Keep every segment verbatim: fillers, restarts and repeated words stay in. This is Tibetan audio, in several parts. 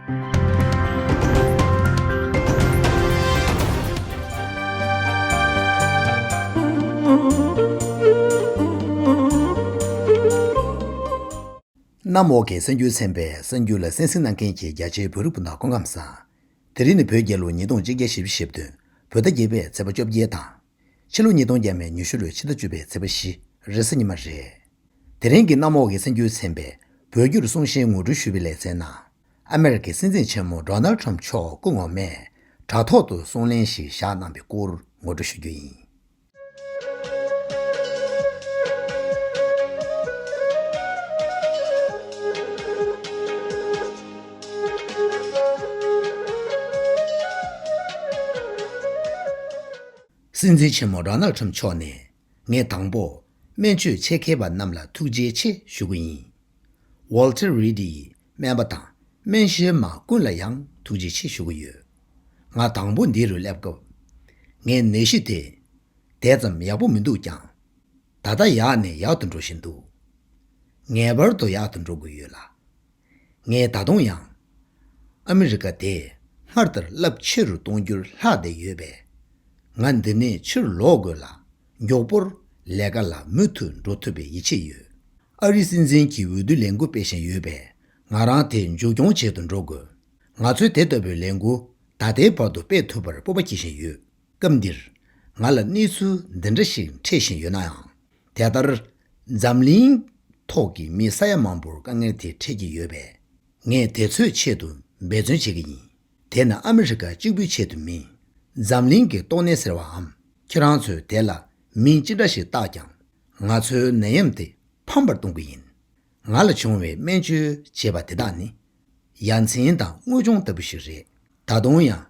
གནམ་འོག་གི་གསར་འགྱུར་ཚན་པས་གསར་འགྱུར་ལ་གསན་གཟིགས་གནང་མཁན་གྱི་རྒྱ་ཆེའི་བོད་རིགས་སྤུན་ཟླ་སྐུ་ཁམས་བཟང་། དེ་རིང་ནི་བོད་རྒྱལ་ལོ་ཉིས་སྟོང་གཅིག་བརྒྱ་བཞི་བཅུ་ཞེ་བདུན། བོད་ཟླ་བརྒྱད་པའི་ཚེས་པ་བཅོ་བརྒྱད་དང་། ཕྱི་ལོ་ཉིས་སྟོང་ཉི་ཤུ་ལོའི་ཕྱི་ཟླ་བཅུ་པའི་ཚེས་པ་བཞི། རེས་གཟའ་ཉི་མ་རེད། དེ་རིང་གི་གནམ་འོག་གི་གསར་འགྱུར་ཚན་པས་བོད་བསྒྱུར་གསུང་བཤད་ངོ་སྤྲོད་ཞུས་པའི་ལེ་ཚན་ནང་། ཨ་མེ་རི་ཁའི་སྲིད་འཛིན་ཆེན་མོ་ཌོ་ནལ་ཁྲམ་མཆོག་སྐུ་ངོ་མས་དྲ་ཐོག་ཏུ་གསུང་གླེང་ཞིག་བཞག་གནང་བའི་སྐོར་ངོ་སྤྲོད་ཞུ་རྒྱུ་ཡིན། སྲིད་འཛིན་ཆེན་མོ་ཌོ་ནལ་ཁྲམ་མཆོག་ནས། ངས་དང་པོ། སྨན་བཅོས་ཆེད་མཁས་པ་རྣམས་ལ་ཐུགས་རྗེ་ཆེ་ཞུ་གི་ཡིན། ཝོལ་ཊར་རིད་ཡིས་སྨན་པ་དང་སྨན་ཞབས་མ་ཀུན་ལ་ཡང་ཐུགས་རྗེ་ཆེ་ཞུ་གི་ཡོད། ང་དང་པོ་འདི་རུ་སླེབས་སྐབས། ངའི་ནད་གཞི་དེ། དེ་ཙམ་ཡག་པོ་མི་འདུག་ཀྱང་། ད་ལྟ་ཡག་ནས་ཡག་ཏུ་འགྲོ་བཞིན་འདུག། ངེས་པར་དུ་ཡག་ཏུ་འགྲོ་དགོས་ཡོད་ལ། ངས་ད་དུང་ཡང་། ཨ་མི་རི་ཀ་དེ་སྔར་ལྟར་རླབས་ཆེ་རུ་གཏོང་རྒྱུར་ལྷག་བསྡད་ཡོད་པས། ང་འདི་ནས་ཕྱིར་ལོག་དགོས་ལ། མགྱོགས་པོར་ལས་ཀ་ལ་མུ་མཐུད་འགྲོ་ཐུབ་པའི་ཡིད་ཆེས་ཡོད། ཨ་རིའི་སྲིད་འཛིན་གྱིས་འོས་བསྡུ་ལས་འགུལ་སྤེལ་བཞིན་ཡོད་པས། ང་རང་དེ་མཇུག་སྐྱོང་བྱེད་དུ་འགྲོ་དགོས། ང་ཚོས་དེ་ལྟ་བུའི་ལས་འགུལ་ད་ལྟའི་བར་དུ་སྤེལ་ཐུབ་པར་སྤོབས་པ་སྐྱེ་བཞིན་ཡོད། སྐབས་འདིར། ང་ལ་གནས་ཚུལ་འདི་འདྲ་ཞིག་འཕྲད་བཞིན་ཡོད་ན་ཡང་། དེ་ལྟར། འཛམ་གླིང་ཐོག་གི་མི་ས་ཡ་མང་པོར་དཀའ་ངལ་དེ་འཕྲད་ཀྱི་ཡོད་པས། ངས་དེ་ཚོའི་ཆེད་དུ་འབད་བརྩོན་བྱེད་ཀྱི་ཡིན། དེ་ནི་ཨ་མི་རི་ཀ་གཅིག་པུའི་ཆེད་དུ་མིན། འཛམ་གླིང་གི་ཏོག་ནད་ཟེར་བའམ། ཁྱེད་རང་ཚོས་དེ་ལ་མིང་ཅི་འདྲ་ཞིག་བཏགས་ཀྱང་། ང་ཚོའི་ནད་ཡམས་དེ་ཕམ་པར་གཏོང་གི་ཡིན། ང་ལ་བྱུང་བའི་སྨན་བཅོས་བྱས་པ་དེ་དག་ནི། ཡ་མཚན་དང་དངོས་བྱུང་ལྟ་བུ་ཞིག་རེད། ད་དུང་ཡང་།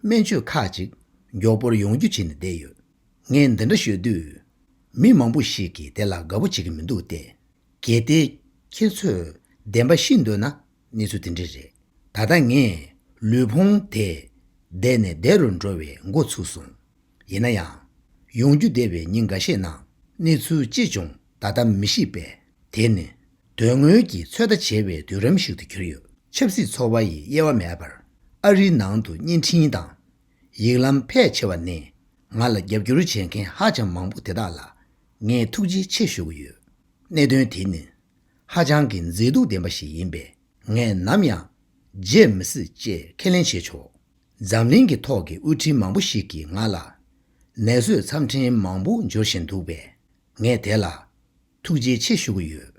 སྨན་བཅོས་ཁག་ཅིག་མགྱོགས་པོར་ཡོང་རྒྱུ་བྱས་ནས་བསྡད་ཡོད། ངས་འདི་འདྲ་ཤོད་དུས། མི་མང་པོ་ཞིག་གིས་དེ་ལ་དགའ་པོ་བྱེད་ཀྱི་མི་འདུག་སྟེ། གལ་ཏེ། ཁྱེད་ཚོས་བདེན་པ་ཤེས་འདོད་ན་གནས་ཚུལ་དེ་འདྲ་རེད། ད་ལྟ་ངས་ལུས་ཕུང་དེ་བསྡད་ནས་བསྡད་རུ་འགྲོ་བའི་འགོ་ཚུགས་སོང་། ཡིན་ན་ཡང་། ཡོང་རྒྱུ་བསྡད་པའི་ཉིན་འགའ་ཤས་ནང་གནས་ཚུལ་ཅི་བྱུང་ད་ལྟ་མི་ཤེས་པས། དེ་ནི་དོན་དངོས་ཀྱི་ཚོད་ལྟ་བྱེད་པའི་དུས་རིམ་ཞིག་ཏུ་གྱུར་ཡོད། ཆབ་སྲིད་ཚོགས་པ་ཡི་དབྱེ་བ་མེད་པར་ཨ་རིའི་ནང་དུ་བརྙན་འཕྲིན་དང་ཡིག་ལམ་ཕལ་ཆེ་བ་ནས་ང་ལ་རྒྱབ་སྐྱོར་བྱེད་མཁན་ཧ་ཅང་མང་པོ་དེ་དག་ལ་ངས་ཐུགས་རྗེ་ཆེ་ཞུ་གི་ཡོད། གནད་དོན་དེ་ནི་ཧ་ཅང་གི་མཛེས་སྡུག་ལྡན་པ་ཞིག་ཡིན་པས། ངས་ནམ་ཡང་བརྗེད་མི་སྲིད་ཅེས་ཁས་ལེན་བྱས་ཆོག། འཛམ་གླིང་གི་ཐོག་གི་དབུ་ཁྲིད་མང་པོ་ཞིག་གིས་ང་ལ་ནད་གསོའི་འཚམས་འཕྲིན་མང་པོ་འབྱོར་བཞིན་འདུག་པས། ངས་དེ་ལ་ཐུགས་རྗེ་ཆེ་ཞུ་གི་ཡོད།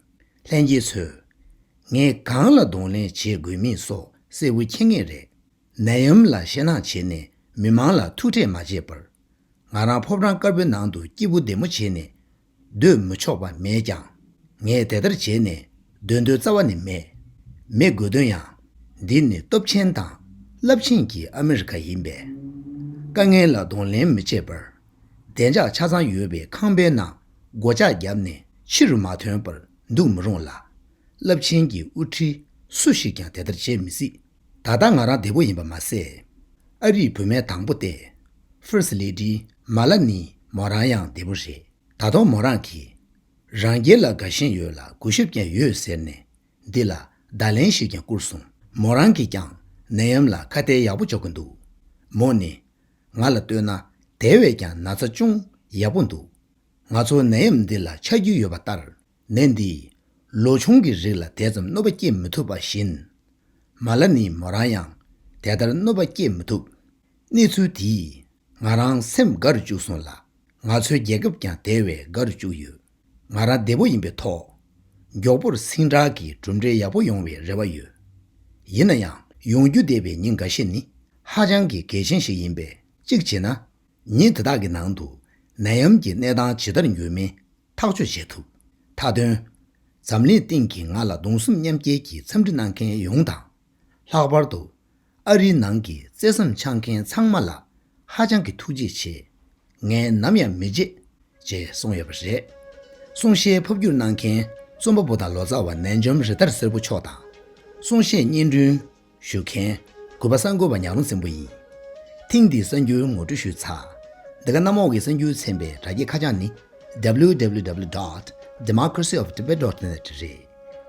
ལྷན་རྒྱས་ཚོས་ངས་གང་ལ་གདོང་ལེན་བྱེད་དགོས་མིན་སོགས་གསལ་པོ་མཁྱེན་ངེས་རེད། ནད་ཡམས་ལ་ཞེད་སྣང་བྱས་ནས་མི་མང་ལ་ཐུག་འཕྲད་མ་བྱས་པར། ང་རང་ཕོ་བྲང་དཀར་པོའི་ནང་དུ་སྐྱིད་པོ་བདེ་མོ་བྱས་ནས་སྡོད་མི་ཆོག་པ་མེད་ཀྱང་། ངས་དེ་ལྟར་བྱས་ནས་སྡོད་འདོད་རྩ་བ་ནས་མེད། མི་དགོས་དོན་ཡང་། འདི་ནི་སྟོབས་ཆེན་དང་རླབས་ཆེན་གྱི་ཨ་མི་རི་ཀ་ཡིན་པས། དཀའ་ངལ་ལ་གདོང་ལེན་མི་བྱེད་པར། བདེ་འཇགས་ཆ་ཚང་ཡོད་པའི་ཁང་པའི་ནང་སྒོ་ལྕགས་བརྒྱབ་ནས་ཕྱི་རུ་མ་ཐོན་པར་འདུག་མི་རུང་ལ། རླབས་ཆེན་གྱི་དབུ་ཁྲིད་སུ་ཞིག་ཀྱང་དེ་ལྟར་བྱེད་མི་སྲིད། ད་ལྟ་ང་རང་བདེ་པོ་ཡིན་པ་མ་ཟད། ཨ་རིའི་བུད་མེད་དང་པོ་སྟེ། ཧྥིར་སི་ལེ་ཌི་མ་ལ་ནི་མོ་རང་ཡང་བདེ་པོ་རེད། ད་དུང་མོ་རང་གིས། རང་རྒྱལ་ལ་དགའ་ཞེན་ཡོད་ལ་གུས་ཞབས་ཀྱང་ཡོད་ཟེར་ནས། འདི་ལ་བརྡ་ལན་ཞིག་ཀྱང་བསྐུར་སོང་། མོ་རང་གིས་ཀྱང་ནད་ཡམས་ལ་ཁ་གཏད་ཡག་པོ་གཅོག་གི་འདུག། མོ་ནི། ང་ལ་ལྟོས་ན་དེ་བས་ཀྱང་ན་ཚ་ཅུང་ཡག་པོ་འདུག། ང་ཚོ་ནད་ཡམས་འདི་ལ་ཆ་རྒྱུས་ཡོད་པ་ལྟར། ནད་འདིས་ལོ་ཆུང་གི་རིགས་ལ་དེ་ཙམ་གནོད་པ་སྐྱེལ་མི་ཐུབ་པ་བཞིན། མ་ལ་ནི་མོ་རང་ཡང་དེ་ལྟར་གནོད་པ་སྐྱེལ་མི་ཐུབ། གནས་ཚུལ་དེས་ང་རང་སེམས་དགའ་རུ་བཅུག་སོང་ལ། ང་ཚོའི་རྒྱལ་ཁབ་ཀྱང་དེ་བས་དགའ་རུ་བཅུག་ཡོད། ང་རང་བདེ་པོ་ཡིན་པའི་ཐོག། མགྱོགས་པོར་ཟིང་དྲག་གི་གྲུབ་འབྲས་ཡག་པོ་ཡོང་བའི་རེ་བ་ཡོད། ཡིན་ན་ཡང་། ཡོང་རྒྱུ་བསྡད་པའི་ཉིན་འགའ་ཤས་ནི་ཧ་ཅང་གི་གལ་ཆེན་ཞིག་ཡིན་པས། གཅིག་བྱས་ན། ཉིན་དེ་དག་གི་ནང་དུ་ནད་ཡམས་ཀྱི་གནས་སྟངས་ཇི་ལྟར་འགྱུར་མིན་ཐག་གཅོད་བྱེད་ཐུབ། མཐའ་དོན། འཛམ་གླིང་སྟེང་གི་ང་ལ་གདུང་སེམས་མཉམ་སྐྱེད་ཀྱི་འཚམས་འདྲི་གནང་མཁན་ཡོངས་དང་། ལྷག་པར་དུ། ཨ་རིའི་ནང་གི་བརྩེ་སེམས་འཆང་མཁན་ཚང་མ་ལ་ཧ་ཅང་གི་ཐུགས་རྗེ་ཆེ། ངས་ནམ་ཡང་མི་བརྗེད། ཅེས་གསུངས་ཡོད་པ་རེད། གསུང་བཤད་ཕབ་བསྒྱུར་གནང་མཁན་རྩོམ་པ་པོ་དང་ལོ་ཙཱ་བ་ནན་ཇོམ་རི་ཐར་སེར་པོ་མཆོག་དང་། གསུང་བཤད་སྙན་སྒྲོན་ཞུ་མཁན་གུས་པ་གསར་འགོད་པ་ཉག་རོང་བཙན་པོ་ཡིན། ཐེངས་འདིའི་གསར་འགྱུར་ངོ་སྤྲོད་ཞུས་ཚར། འདི་ག་གནམ་འོག་གི་གསར་འགྱུར་ཚན་པའི་དྲ་རྒྱའི་ཁ་བྱང་ནི། W W W dot democracy of tibet dot net རེད།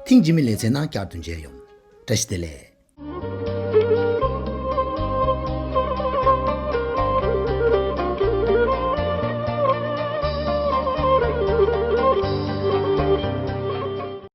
ཐེངས་རྗེས་མའི་ལེ་ཚན་ནང་བསྐྱར་དུ་མཇལ་ཡོང་། བཀྲ་ཤིས་བདེ་ལེགས།